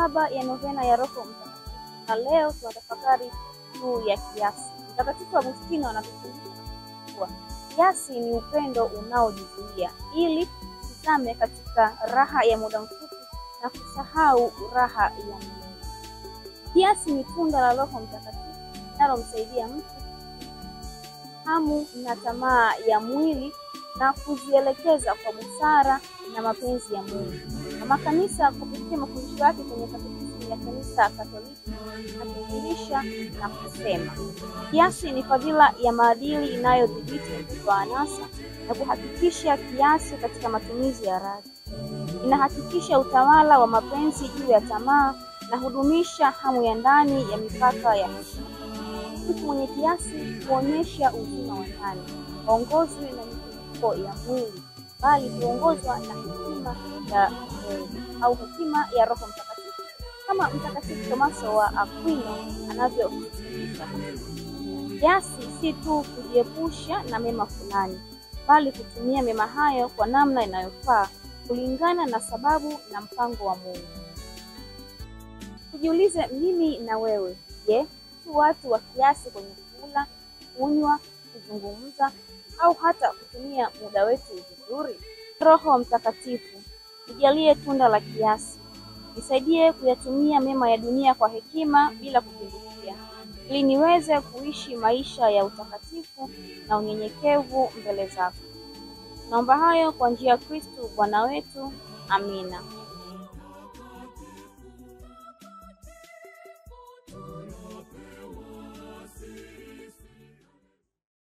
saba ya novena ya Roho Mtakatifu, na leo tunatafakari juu ya kiasi. Mtakatifu Agustino anatufundisha kuwa kiasi ni upendo unaojizuia ili usizame katika raha ya muda mfupi na kusahau raha ya milele. Kiasi ni tunda la Roho Mtakatifu linalomsaidia mtu hamu na tamaa ya mwili na kuzielekeza kwa busara na mapenzi ya Mungu. Mama Kanisa kupitia mafundisho yake kwenye Katekisimu ya Kanisa Katoliki anatufundisha na kusema kiasi ni fadhila ya maadili inayodhibiti mvuto wa anasa na kuhakikisha kiasi katika matumizi ya radhi. Inahakikisha utawala wa mapenzi juu ya tamaa na hudumisha hamu ya ndani ya mipaka ya heshima. Mtu mwenye kiasi huonyesha uzima wa ndani, haongozwi na mizunguko ya mwili, bali huongozwa na hekima ya Mungu au hekima ya Roho Mtakatifu, kama Mtakatifu Tomaso wa Aquino anavyotufundisha. Kiasi si tu kujiepusha na mema fulani, bali kutumia mema hayo kwa namna inayofaa kulingana na sababu na mpango wa Mungu. Tujiulize mimi na wewe, je, tu watu wa kiasi kwenye kula, kunywa, kuzungumza au hata kutumia muda wetu vizuri? Roho Mtakatifu, nijalie tunda la kiasi. Nisaidie kuyatumia mema ya dunia kwa hekima bila kupindukia, ili niweze kuishi maisha ya utakatifu na unyenyekevu mbele zako. Naomba hayo kwa njia ya Kristo Bwana wetu. Amina.